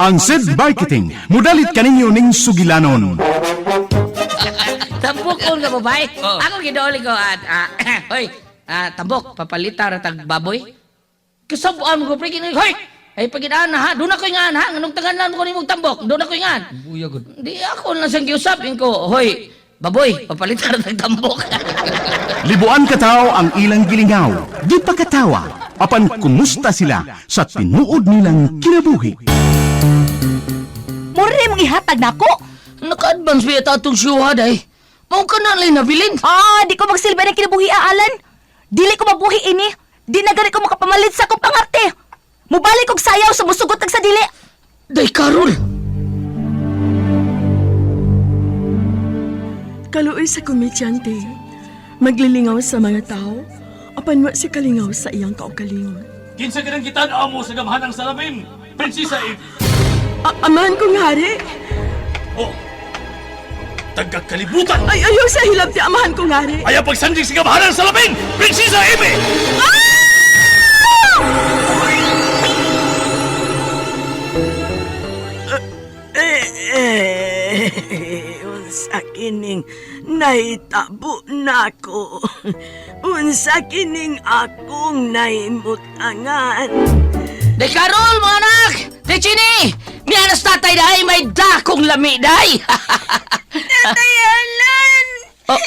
Ang SED Marketing, mudalit kaninyo ning sugilanon. Tambok ko nga babae. Ako gidooli ko at hoy, tambok papalita ra tag baboy. Kasabuan ko pre kini hoy. Ay pagidaan na ha, doon ako ingan ha, nganong tanganan ko nimong tambok, doon ako ingan. Buya gud. Di ako lang siyang giusap ko, hoy, baboy, papalita ra tag tambok. Libuan kataw ang ilang gilingaw, di pa katawa, apan kumusta sila sa tinuod nilang kinabuhi. Mura mong ihatag nako. Naka-advance ba yata atong siyuha day? Mao ka na lang nabilin. Ah, di ko magsilbi ng kinabuhi, Alan. Dili ko mabuhi ini. Di na gani ko makapamalit sa akong pangarte. Mubalik og sayaw sa musugot ag sa dili. Day Karol. Kaluoy sa komedyante, maglilingaw sa mga tao, apan wa si kalingaw sa iyang kaugalingon. Kinsa ka nang gitan-aw mo sa gamhanang salamin, Prinsesa Eve? Amahan kong hari, Oh, tagakalibutan! ay ayaw sa hilabti amahan kong hari. Ayaw pagsandig sa gamhanang salamin, Prinsesa Eve! Eh, unsa kining nahitabo nako. Unsa kining akong nahimutangan. Day Karol, mga anak! Day Chini! Mianas tatay day, may dakong lami day! Tatay Alan! Oh.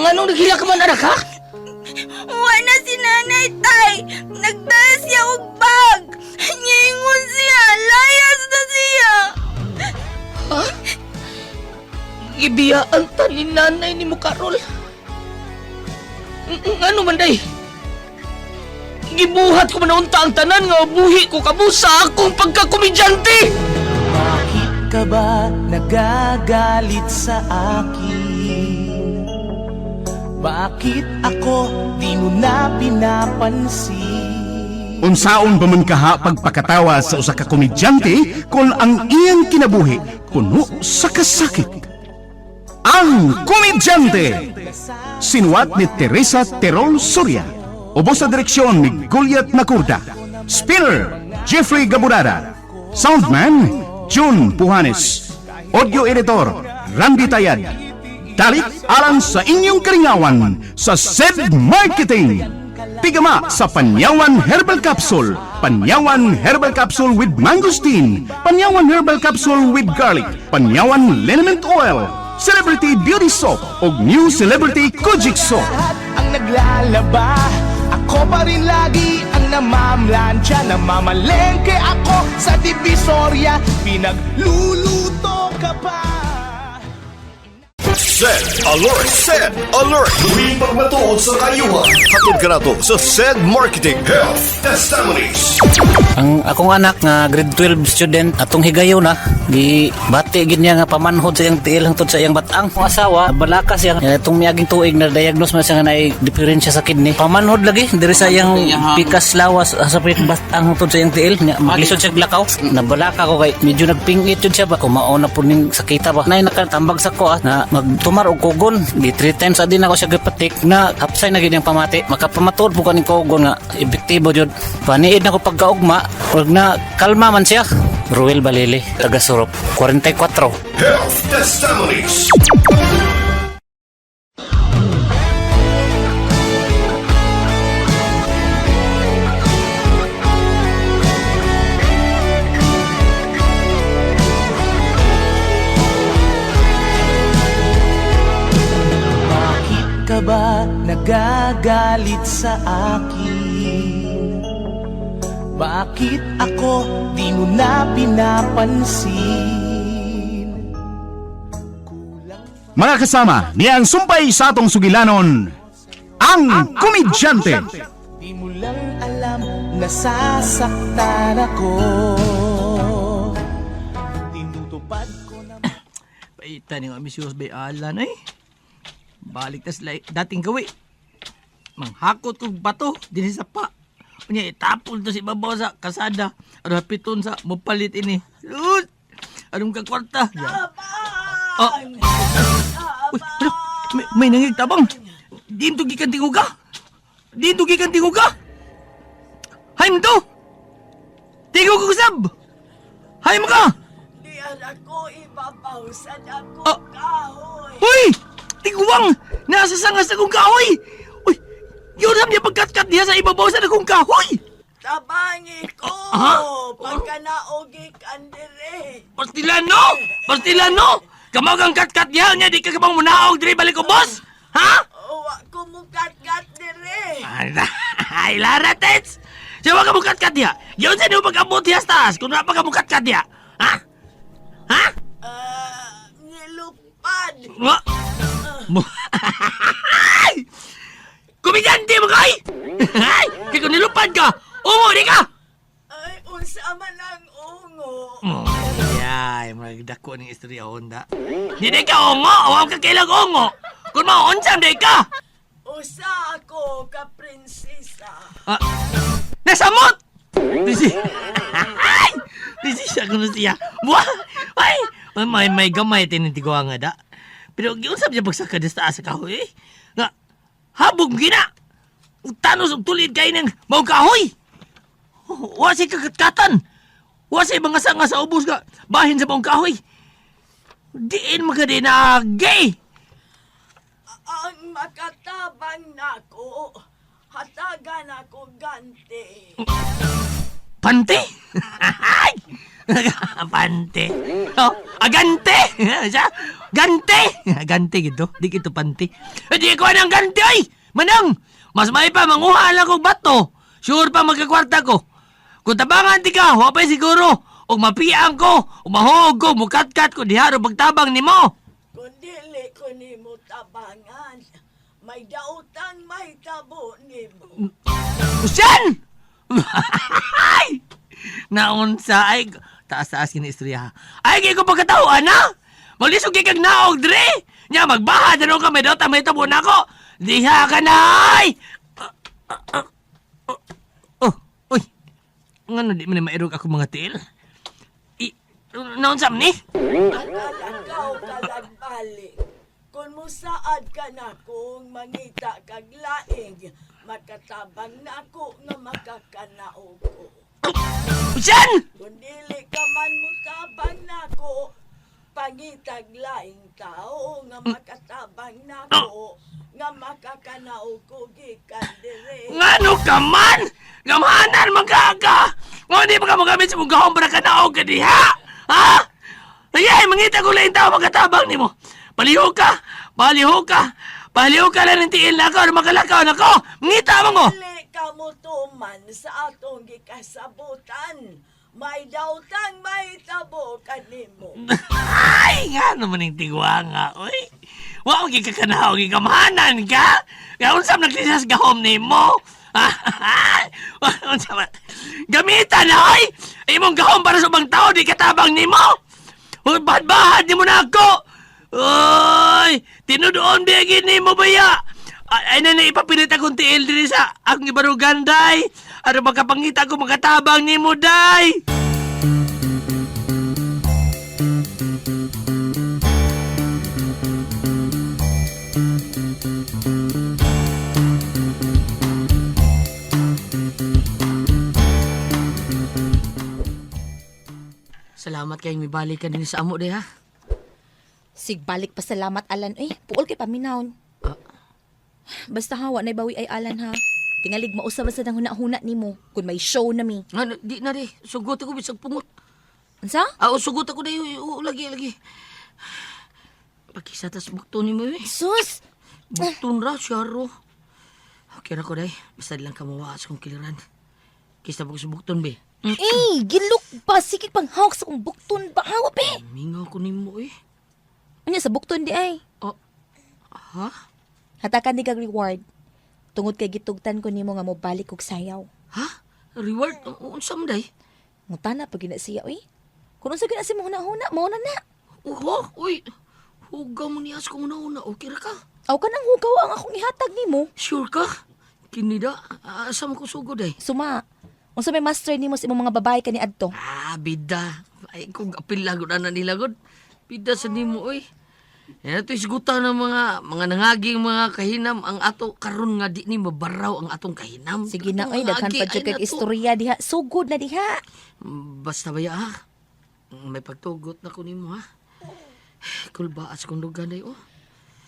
Nganong naghila ka man anak ha? Wa na si nanay tay. Nagdala siya og bag. Niingon siya, layas na siya. Gibiyaan ta ni nanay ni mo Karol. Ngano man day? Gibuhat ko man unta ang tanan nga buhi ko kamo sa akong pagkakomedyante! Bakit ka ba nagagalit sa akin? Bakit ako di mo na pinapansin? Unsaon ba man kaha pagpakatawa sa usa ka komedyante kung ang iyang kinabuhi puno sa kasakit? Ang Komedyante! Sinuwat ni Teresa Terol Soria. Ubos sa direksyon ni Goliath Nakurda. Spinner, Jeffrey Gaburada. Soundman, June Puhanes. Audio editor, Randy Tayad. Dalit alang sa inyong karingawan sa SED Marketing. Tigama sa Panyawan Herbal Capsule, Panyawan Herbal Capsule with Mangosteen, Panyawan Herbal Capsule with Garlic, Panyawan Liniment Oil, Celebrity Beauty Soap ug New Celebrity Kojic Soap. Lahat ang naglalaba, ako pa rin lagi ang namamlansya. Namamalengke ako sa Divisoria, pinagluluto ka pa. Sed Alert! Sed Alert! Tuwing pagmatuod sa kayuhan. Hatod ka na to sa Sed Marketing Health Testimonies. Ang akong anak nga grade 12 student atong higayon na gi bati gid niya nga pamanhod sa iyang tiil hangtod sa iyang batang. Ang asawa balaka siya itong miaging tuig na diagnose man siya nga naay diferensya sa kidney. Pamanhod lagi diri sa iyang pikas lawas sa batang hangtod sa iyang tiil nya maglisod siya glakaw. Nabalaka ko kay medyo nagpingit yun siya ba kumao na pud ning sakita ba. Nay nakatambag sa ko na magtumar og kugon di three times adin ako siya gipatik na hapsay na gid ang pamati makapamatuod po kaning kugon nga epektibo jud paniid na ko pagkaugma ug na kalma man siya. Ruel Balili, taga Surop, 44. Health Testimonies. Bakit ka ba nagagalit sa akin? Bakit ako di mo na pinapansin? Mga kasama, niya ang sumpay sa atong sugilanon, ang Komedyante. Di mo lang alam nasasaktan ako. Tinutupad ko na Paita ni nga ambisyoso bay Alan ay. Balik tas lay dating gawi. Manghakot kog bato dinhi sa pa. Unya itapol to si ibabaw sa kasada. Aron hapiton sa mopalit ini. Lut! Anong ka kwarta? Oh. Uy, ano? May nangigtabang. Diin to gikan tinguga. Diin to gikan tinguga. Haim to. Tingog ko sab. Hay mo ka! Diyan ako ibabaw sa dako Ah. kahoy. Hoy! Tiguang! Nasa sangas akong kahoy! Uy! Yun ang niya pagkatkat niya sa ibabaw sa akong kahoy! Tabangi ko! Ah? Pagkanaogi kandire. Pastilano! Pastilano! Kamag ang katkat niya, niya di ka kabang munaog diri balik ko, boss! Ha? Wa ko mukatkat dire. Ay, Lara, tets! Siya wag ka mukatkat niya! Yun sa inyo pag-abot niya sa taas kung wala pa ka mukatkat niya! Ha? Ha? Ah, nilupad. Wa? Mo- Ay! Kumidyante mo kay! Ay! Kaya kung nilupad ka, ungo di ka! Ay, unsa man ang ungo. Oh, yay, magdako ng istorya Honda. Di di ka ungo, awaw ka kailang ungo. Kung mauunsam di ka. Usa ako ka prinsesa. Ah, nasamot! Disi. Ay! Disi siya kuno siya. Buwa! Ay! May gamay tinintigo nga da. Pero giunsam niya pagsaka sa taas sa kahoy eh. Nga, habog gina! Utanos og tulid kay ng maong kahoy! Wa siya kakatkatan! Wa siya mga sanga sa ubos ka, bahin sa maong kahoy! Diin makadinagi! Ang makatabang nako, hatagan ako ganti. Pante? Ay! Pante. Oh, agante. Siya, gante. Gante gito. Di kito pante. Eh, di ko anang gante ay. Manang, mas may pa manguha lang kog bato. Sure pa magkakwarta ko. Kung tabangan di ka, wa pa'y siguro. Og mapiang ko, o mahog ko, mukatkat ko diharo pagtabang nimo. Kung dili ko nimo tabangan, may daotang may tabo nimo. Usyan! Ay! Naunsa ay taas-taas kini istorya. Ay kay ko pagkatawhan na. Maglisod kay kag naog dre. Nya magbaha dano ka may dota may tabo nako. Diha ka na ay. Ah, ah, ah, Oh, oy. Ngano di man mairog ako mga tiil? I naunsa man ni? Akalakaw kalagbalik. Kung musaad ka na kung mangita kag laing, makatabang nako nga makakanao ko. Usyan! Kung dili ka man mutabang nako, pangitag laing tao nga makatabang nako, nga makakanao ko gikan dire. Ngano ka man? Ngamahanan man ka ka! Nga di pa ka magamit sa mong gahom para ka naog ka diha! Ha? Ay, mangita ko lang tao magkatabang nimo. Palihog ka! Palihog ka! Palihog ka lang ng tiil na ako, ano makalakaw na ko! Mangita mo ko! Dili ka mo tuman sa atong gikasabutan. May daotang may tabo kanimo. Ay, nga naman yung tigwa nga, oy. Wa mo gikakanaw, gikamahanan ka! Nga unsam naglisas gahom nimo! Unsa man? Gamitan na, oy! Imong gahom para sa ubang tao, di katabang nimo! Uy, bahad-bahad nimo na ako! Oy! Tinudoon biyagin nimo baya! Ay, na ipapilit akong tiil diri sa akong ibarugan, day! Ano makapangita ko makatabang nimo, day! Salamat kay mibalik ka din sa amo di ha. Sigbalik pa salamat Alan eh. Puol kay paminawon. Basta hawa na bawi ay Alan ha. Tingalig mausab sa nang huna-huna nimo kun may show na mi. Ano, di na di. Sugot ako bisag pungot. Unsa? Ah, oh, sugot ako dayo. Oo, lagi lagi. Pakisa tas bukton nimo eh. Sus! Bukton ra siya ro. Okay ra ko day. Basta di lang kamuwa sa kong kiliran. Kista pag bukton be. Eh, gilok ba? Sige pang hawak sa kong bukton ba? Hawa be! Mingaw ko nimo eh. Unya sa bukton di ay. Oh. Ha? Hatakan di kag reward. Tungod kay gitugtan ko nimo nga mobalik og sayaw. Ha? Reward? Unsa man day? Ngutana pag gina siya oy. Kung unsa gina si mo huna-huna, mao na na. Uho, uy. Hugaw mo niya sa kong una-una. Okay ra ka? Aw ka nang hugaw ang akong ihatag nimo. Sure ka? Kinida, asa mo ko sugod eh? Suma, unsa may master nimo sa imong mga babae kani adto? Ah, bida. Ay, kung apil lagod na nila god. Bida sa nimo, oy. Yan ito isgutan ng mga nangaging mga kahinam ang ato karon nga di ni mabaraw ang atong kahinam. Sige na Atong oy, daghan agi, pa jud ay kag na to. istorya diha. Sugod na diha. Basta ba ya, ha? May pagtugot na ko nimo ha. Kulbaas kong lugar na oh.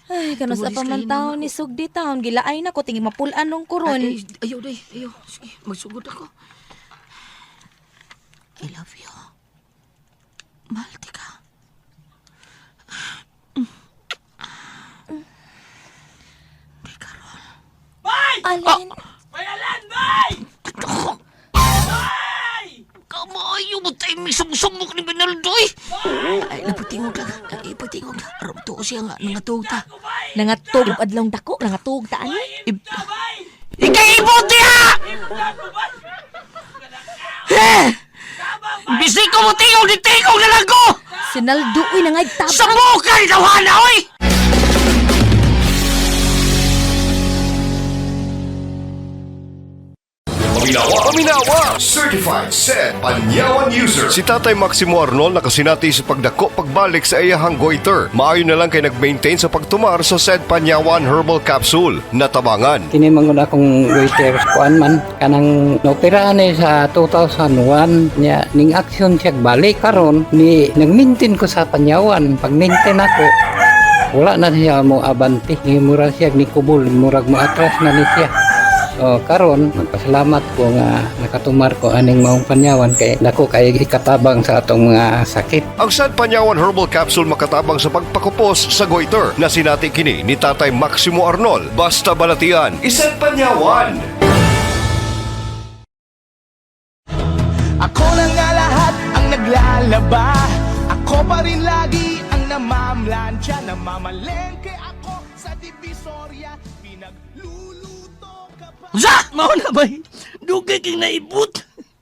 Ay, kanus Tumulis pa man kayo na taon ni Sugdi taon. Gilaay na ko, tingi mapulan nung kuron. Ay, ay, ayaw day, ayaw. Sige, magsugod ako. I love you. Mahal ti ka. Di karon. Alin? Kamayo mo tayo may sumsumok ni Benaldo eh. Ay, napatingog lang. Ay, patingog lang. Aron tuo siya nga, nangatug ta. Nangatog adlong dako, nangatog ta ani. Ikay ibot niya! Eh! Bisi ko mo tingog ni tingog na lang ko! Sinaldo uy nangay Sa tabang. bukal tawhana oy! Paminawa. Paminawa. Certified said Panyawan user. Si Tatay Maximo Arnold nakasinati sa pagdako pagbalik sa iyahang goiter. Maayo na lang kay nag-maintain sa pagtumar sa said Panyawan Herbal Capsule. Natabangan. Kini man gud akong waiter kuan man kanang naoperahan ni sa 2001 niya ning action siya balik karon ni nagmintin ko sa Panyawan pag maintain ako wala na siya mo abante ni mura siya ni kubol murag mo atras na ni siya. O karon magpasalamat ko nga nakatumar ko aning maong Panyawan kay dako kay ikatabang sa atong mga sakit. Ang Sad Panyawan Herbal Capsule makatabang sa pagpakupos sa goiter na sinati kini ni Tatay Maximo Arnold. Basta balatian, isang Panyawan! Ako na nga lahat ang naglalaba. Ako pa rin lagi ang namamlansya. Namamalengke ako sa Divisoria. Pinagluluto ka pa. Unsa? Mao na bay. Dugay king naibot.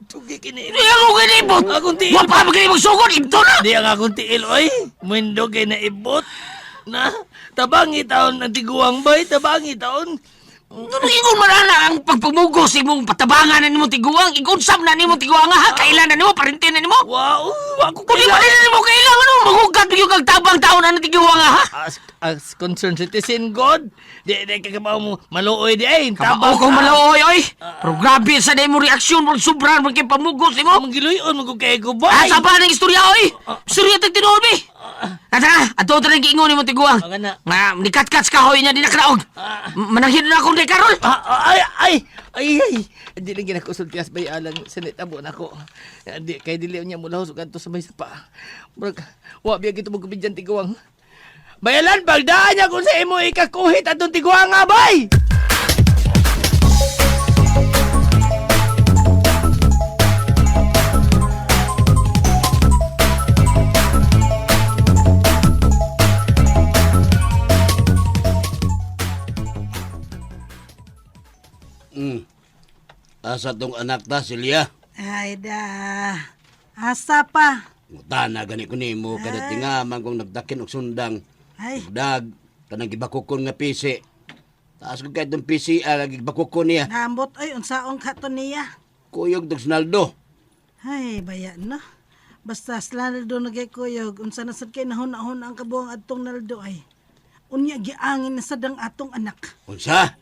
Dugay king naibot. Di ako ginibot! Akong tiil. Wa pa magiging magsugod! Ito na! Di ang akong tiil oy. Mundo kay naibot. Na, tabangi taon ang tiguang bay, tabangi taon. Doon ingon man ana ang pagpamugos imong patabangan na nimo tiguang, igunsam na nimo tiguang ha, kailan na nimo, parintin na nimo. Wow, ako Kung di pa rin nimo kailangan ano, magugat bigyo kag tabang taon na tiguang ha. As concerned citizen God, di di ka kabaw mo maluoy di ay. Tabang ko maluoy oy. Pero grabe sa day mo reaksyon, wag sobran wag kay pamugos nimo. Manggiluyon mo kay ko bay. Ah, sa pa ng istorya oy. Istorya tag tinuod bi. Ata na, ato ta ning giingon nimo tiguang. Mga na. Nga nikatkats kahoy niya di nakaraog. Mananghid na akong day karol. Ah, ah, ay, ay, ay, ay. Di lang ginakusultias bay alang senit abo na ako. Di kay dili niya mula husog adto sa may sapa. Murag wa biya gito mo gubidyan tiguang. Bayalan bagdaan niya kung sa imo ikakuhit atong tiguang nga bay. Asa tong anak ta, Silya? Ay da. Asa pa. Ngutana gani ko nimo kada tingaman kung nagdakin og sundang. Ay. Dag kanang gibakukon nga PC. Taas ko kahit tong PCR lagi gibakukon niya. Naambot ay unsaong kato niya. Kuyog dog Sinaldo. Ay bayan no. Basta slanaldo na kay kuyog unsa na sad kay nahon-nahon ang kabuang adtong naldo ay. Unya giangin na sad ang atong anak. Unsa?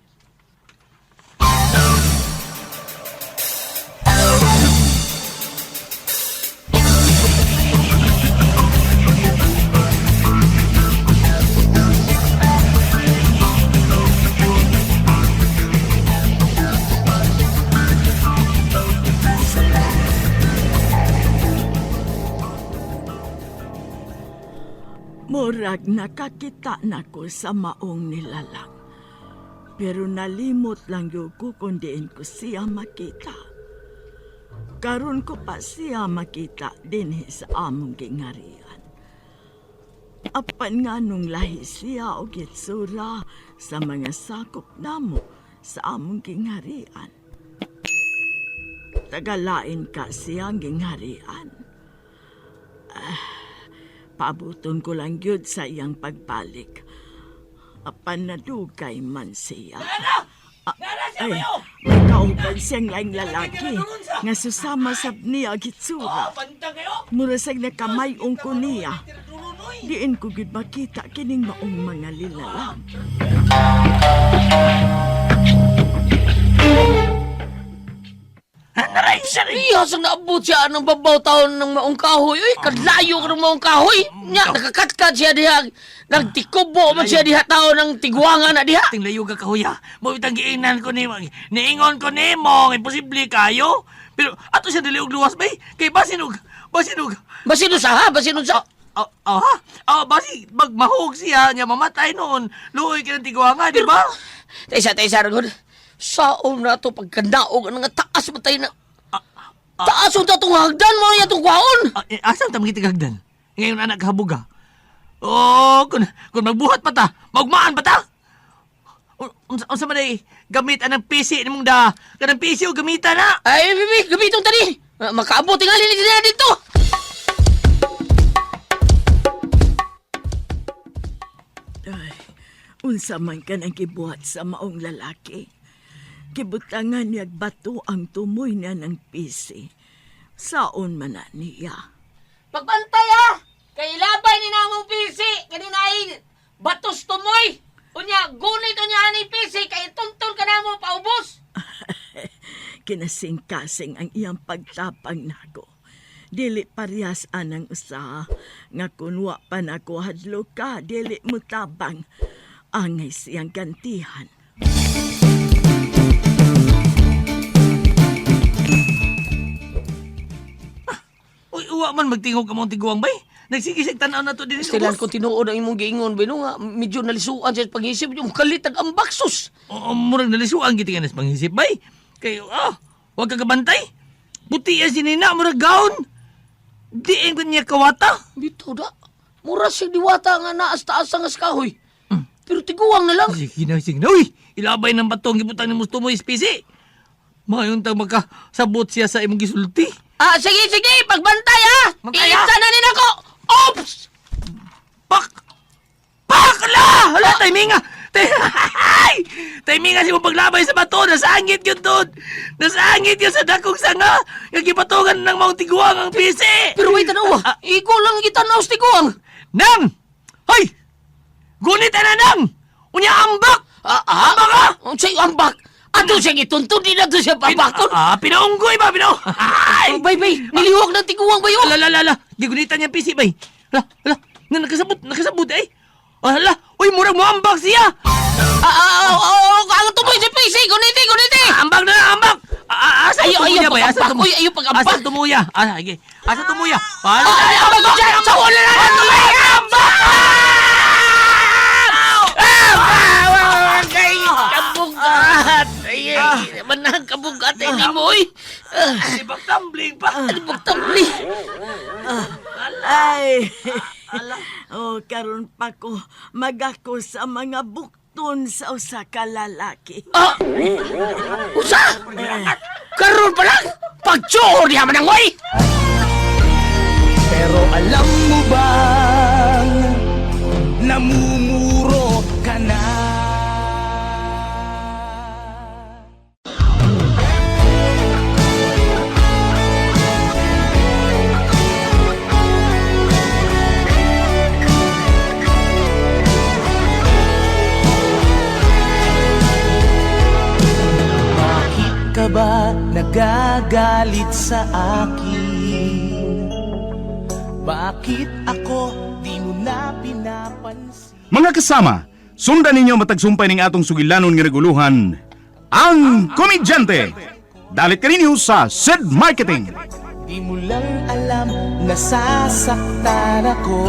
Murag nakakita na ko sa maong nilalang. Pero nalimot lang yun ko kung diin ko siya makita. Karon ko pa siya makita dinhi sa among gingarian. Apan nga nung lahi siya o gitsura sa mga sakop namo sa among gingharian. Tagalain ka siyang gingharian. Pabuton ko lang yun sa iyang pagbalik. Apan nadugay man siya. Ah, ay, may kauban siyang laing lalaki nga susama sab niya gitsura. Mura sag nakamayong ko niya. Diin ko gud makita kining maong mga lilalang. Naray! Iya, sang naabot siya ng babaw taon ng maong kahoy. Uy, kadlayo ka ng maong kahoy. Nya, nakakatkat siya diha. Nagtikubo man siya diha taon ng tiguangan na diha. Ting layo ka kahuya. Mo bitang giingnan ko nimo. Niingon ko nimo, imposible kayo. Pero ato siya dili og luwas bay. Kay basin og basin og Basin usa ha, basin usa. Oh, oh, ha? Oh, basi magmahog siya niya mamatay noon. Luoy ka ng tiguanga, di ba? Taysa, taysa, Ragod. Saom na to pagkadaog ang nga taas mo tayo na. Taas mo itong hagdan mo niya itong kwaon. Eh, asa ta magitigagdan? Ngayon anak kahabuga. Oh, kung magbuhat pa ta, maugmaan pa ta. Unsa man ay gamit anang PC nimong da? Kanang PC o gamitan na. Ay, bibi, gamitong tani. Makaabot tingali ni sila dito. Ay, unsa man ka nang gibuhat sa maong lalaki. Gibutangan niya bato ang tumoy niya ng pisi. Saon man na niya. Pagbantay ha! Kay labay ni namong PC, kanina ay batos tumoy. Unya, gunit unya ani PC, kay tuntun ka namo paubos. Kinasingkasing ang iyang pagtapang nako. Dili parehas anang usa nga kunwa pa nako hadlo ka, dili mo tabang. Angay siyang gantihan. Uy, uwa man magtingog ka mong tiguang bay. Nagsige siya tanaw na to din sa Stilan ko tinuod ang imong giingon bino nga medyo nalisuan sa pag-isip yung kalit ang ambaksos. Oo, murag nalisuan gid nga pangisip bay. Kay wag ka kabantay. Puti ya si Nina, murag gaon. Diin ko niya kawata. Bitaw da. Mura siya diwata nga naas taas nga sa kahoy. Pero tiguang na lang. Sige na, sige na. Uy, ilabay ng batong gibutang ni Musto mo ispisi. Mayon tag makasabot siya sa imong gisulti. Ah, sige, sige, pagbantay ha. Bantay, ha? Iisa na ni nako. Oops! Pak! Pak! Ala! Ala, timinga! Ay! Timinga si mo paglabay sa bato. Nasangit yun doon. Nasangit yun sa dakong sanga. Nga gipatungan ng maong tiguang ang pisi. Pero wait tanaw ah. Ikaw lang gitanaw sa tiguang. Nang! Hoy! Gunit na nang! Unya ambak! Ah, Ambak ah! Unsay ambak? Ato siya gituntun, di na to siya pabakon. Pinaunggoy ba? Ay! Oh, bay, bay, niliwag ng tiguang bayo. Ala, ala, ala. Gigunitan niya ang pisi, bay. Ala, ala. Na, nakasabot, eh. Ala, uy, murag mo ambak siya. Ang tumoy si PC, guniti, guniti. Ambak na, ambak. Asa Ayaw, tumuya, ayaw, bay? Asa pag-ambak. tumuya? Uy, ayaw, pag-ambak. Asa tumuya? Asa, sige. Asa tumuya? Ala, Ay, ambak ko siya. Sa wala na na tumoy. Ambak! Kay kabugat. Ay, manang kabugat ay ni mo, oy. Di ba tumbling pa? Ano ba tumbling? Ay, oh, karon pa ko magako sa mga bukton sa usa ka lalaki. Ah! Usa! Karon pa lang! Pagtsuor niya man ang oy! Pero alam mo bang namumuro ka na? Bakit ka ba nagagalit sa akin? Bakit ako di mo na pinapansin? Mga kasama, sundan ninyo matagsumpay ning atong sugilanon nga naguluhan, ang Komedyante! Dalit kaninyo sa Sid Marketing! Di mo lang alam nasasaktan ako.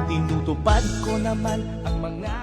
Tinutupad ko naman ang mga